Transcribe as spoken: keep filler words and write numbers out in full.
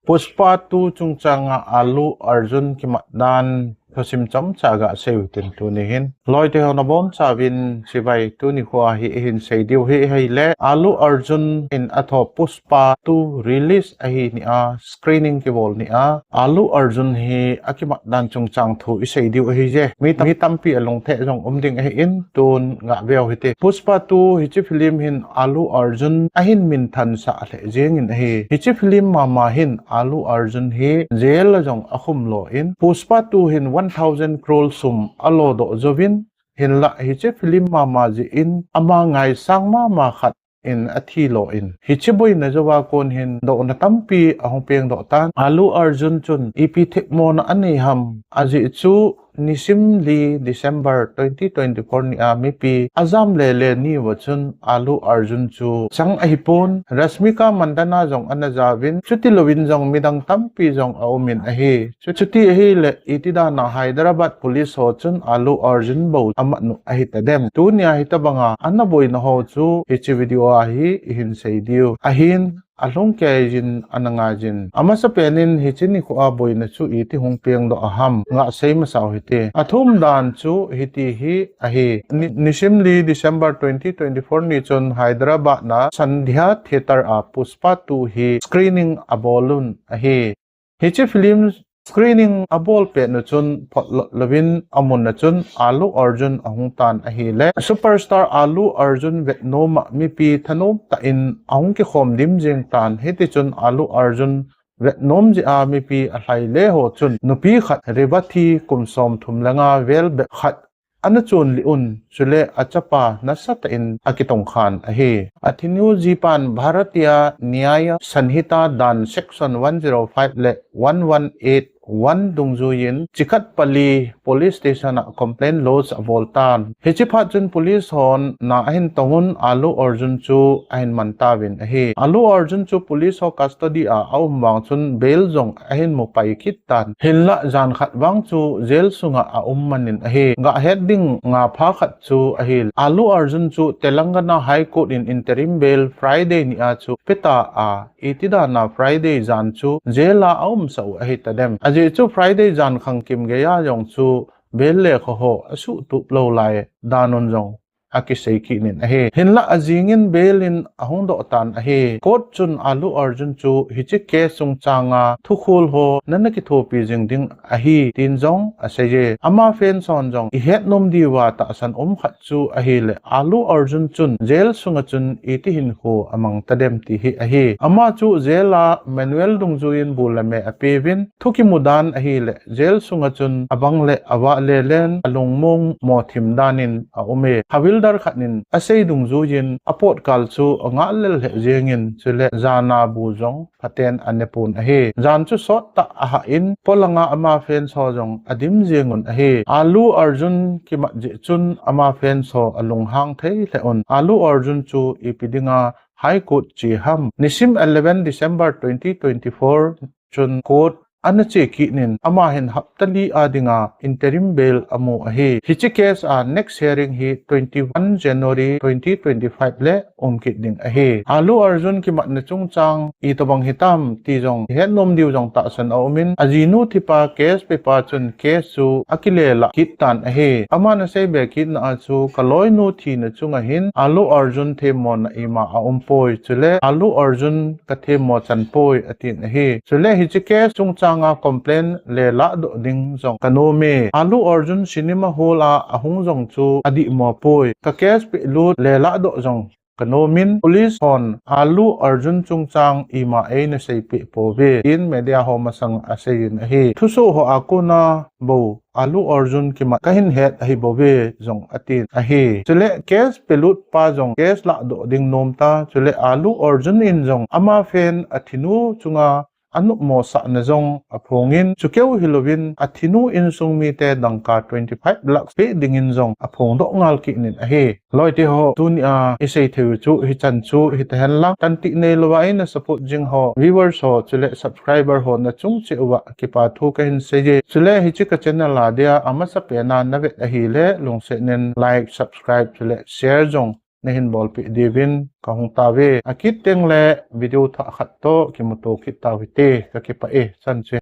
Pushpa two chungchanga Allu Arjun kimat dan thusim chomcha gasei u hitin tuni hin. Loite ho nabonchauvin chibai, tuni khoa hi ihin sei diu hi ahile Allu Arjun in atho Pushpa two release ahi nia, screening kibol nia, Allu Arjun hi akimat dan chungchang thu isei diu ahije. Mi tam, mi tampi alungthim jong um ding ahin, tun gaveu hite. Pushpa two hiche film hin Allu Arjun ahin minthansah lheh jengin ahi. Hiche film mama hin Allu Arjun hi jail a jong akhum lou in, Pushpa two hin one thousand crore sum alodoh jouvin, hinlah hiche film mama jeh in ama ngaisang mama khat in athi lou in, hiche boina jouva kon hin douna tampi ahung pengdoh tan. Allu Arjun chun ipi themmona anei ham, ajeh chu nisim li December twenty twenty-four nia mipi ajam lele niuva chun Allu Arjun chu chang ahipon, Rashmika Mandanna jong ana jaovin, chutilouvin jong midang tampi jong aumin ahi. Chu, chuti ahile, iti dana Hyderabad police ho chun Allu Arjun bou amat u ahitadem? Tunia hitobanga ana boina ho chu hiche video a hi ihin sei diu ahin, alhung keijin ana ngaijin. Amasapen in hiche nikhoa boina chu iti hung pengdoh a ham, gasei masau hite. Athum dan chu hiti hi ahi. Ni, nisim li December twenty twenty-four ni chun Hyderabad na Sandhya Theatre a Pushpa two hi screening abol un ahi. Hiche film screening abol pet u chun photlot louvin amun a chun Allu Arjun ahung tan ahile, superstar Allu Arjun vetnom a mipi thanom tah in ahung kikhom dim jeng tan. Hiti chun Allu Arjun vetnom jeh a mipi alhai le ho chun nupi khat Revathi kum somthum le nga vel bep khat ana chonlih un, chule achapa nasatah in akitongkhan ahi. Athinu jipan Bharatiya Nyaya Sanhita dan section one zero five le one one eight one dungjuiyin Chikatpally police station a complaint lodge abol tan. Hiche phat chun police hon na ahin tong un Allu Arjun chu ahin man tauvin ahi. Allu Arjun chu police ho custody a aum vang chun bail jong ahin mu pai kit tan. Hinlah jan khat vang chu jail sunga aum manin ahi. Gahet ding ngapha khat chu ahile, Allu Arjun chu Telangana High Court in interim bail Friday nia chu peta a, iti dana Friday jan chu jail a aumsah u ahitadem? Ajeh chu Friday jan khangkim geiya jong chu bail lekha ho asuhtup lou lai dan un jong akisei kit in ahi. Hinlah ajingin bail in ahung doh tan ahi. Court chun Allu Arjun chu hiche case chungchanga thukhol ho nana kithopi jing ding ahi, tin jong aseiye. Ama fans hon jong ihet nom diuva tahsan um khat chu ahile, Allu Arjun chun jail sunga chun iti hinkho amang tadem ti hi ahi. Ama chu jail a manual dungjuiyin bu le me apeuvin, thu kimu dan ahile, jail sunga chun abang le avah lelen alungmong mothim danin aume. Havildar khat in asei dungjuiyin apotkal chu angah lel lheh jengin, chule jana bu jong phaten anepon ahi. Jan chu sottah ahah in, polanga ama fans ho jong adim jengun ahi. Allu Arjun kimat jeh chun ama fans ho alunghang thei lheh un. Allu Arjun chu ipi dinga High Court che ham? Nisim eleven December twenty twenty-four chun court ana che kit in, ama hin hapta li a dinga interim bail amu ahi. Hiche case a next hearing hi twenty-one January twenty twenty-five le um kit ding ahi. Allu Arjun kimatna chungchang itobang hitam ti jong ihet nom diu jong tahsan aumin, ajinu thipa case pepa chun case chu akilelah kit tan ahi. Aman asei be kitna a chu, kaloinu thina chunga hin Allu Arjun themmona ima aumpoi, chule Allu Arjun kathemmo chanpoi, atin ahi. Chule hiche case chungchanga complaint lelah doh ding jong kanome. Allu Arjun cinema hall a ahung jong chu adihmo poi. Ka case pelut lelah doh jong kanomin, police hon Allu Arjun chungchang ima eina seipeh pouve, tin media ho masang aseiyin ahi. Thusoh ho a kona bou Allu Arjun kimat kahin het ahi bouve jong atin ahi. Chule case pelut pa jong case lahdoh ding nom ta. Chule Allu Arjun in jong ama fan athinu chunga anopmo sahna jong aphongin, chukeu hilouvin athinu insung mite dangka twenty-five lakhs peh dingin jong aphongdoh ngal kit in ahi. Loite ho, tunia isei theiu chu hichan chu hitahen lang, tantih neilouva eina support jing ho, viewers ho, chule subscriber ho nachung cheh uva kipa thu kahin seiye. Chule hiche ka channel a dia amasapena navet ahile, lungsetnin like, subscribe, chule share jong nahin bolpeh diuvin kahung tauve. Akit tengle video thah khat toh kimuto kit tau hite, kakipah e, chan chu.